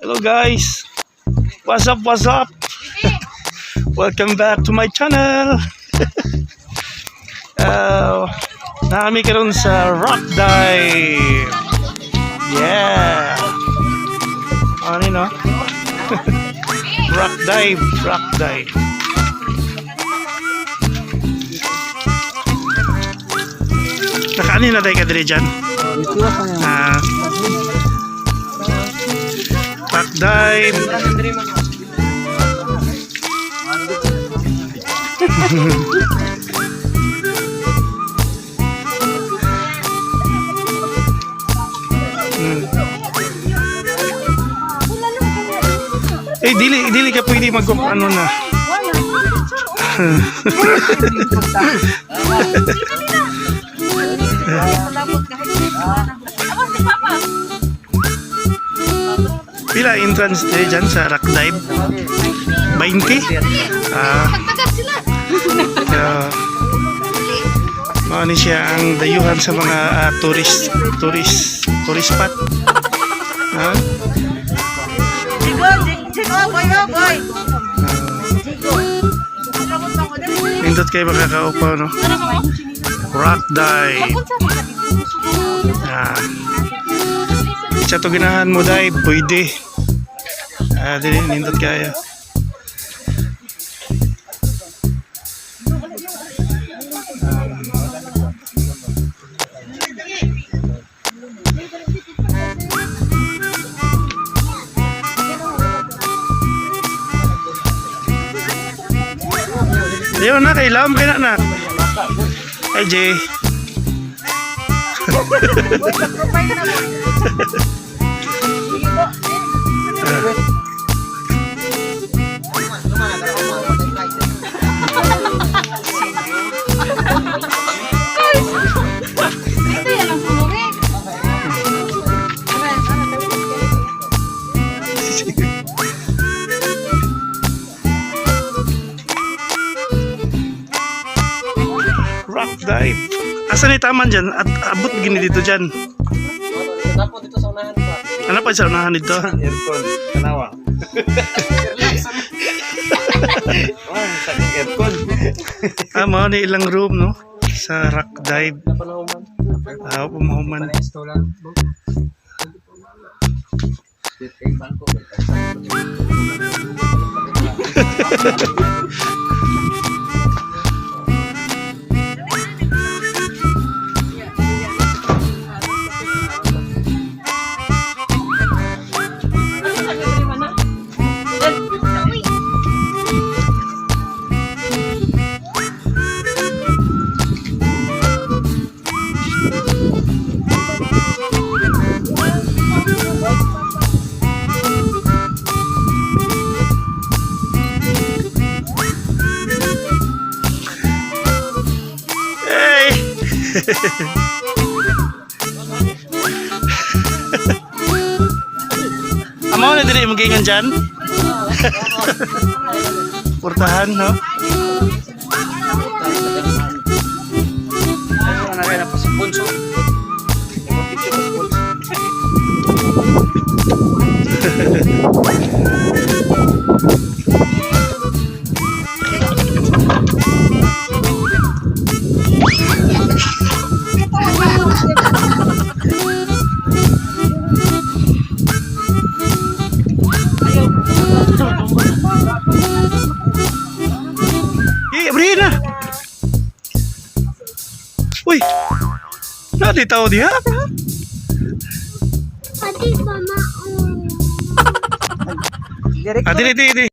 Hello guys. What's up, what's up? Welcome back to my channel. Naa mi karon sa rock dive. Yeah. Ano no? Rock dive, rock dive. Nakaani na tayo ka diri dyan? Ah, rock dive. Eh, dili, dili ka pwede mag ano na. Pila entrance diri dyan sa rock dive? 20? Ah, uh, mao ni siya ang dayuhan sa mga tourist spot. Ha? Jigo, jigo, boy, oh, boy. Jigo. Nindot kayo makakaupo, no? Rock dive. Ah. Sa to ganahan mo dive, pwede. Ah, dili nindot kayo. Ayun na, kailangan kayo na na. Ay, Jay. Rock dive. Asa ni taman dyan? At abot gini dito dyan. Tapo dito sa unahan pa. Ano pa sa unahan dito? Aircon. Tanawa. Oh, sa aircon. Ah, mao ni ilang room, no? Sa rock dive. Napanahuman. Ah, pamahuman. Hey! Amo na diri mo dyan? Portahan, no? Ano na kaya pa sa bunso? Yung picture sa bunso. Eh, abrihin na! Uy! Nadi tao diha? Pati pa maon. Ah, dili, dili, dili.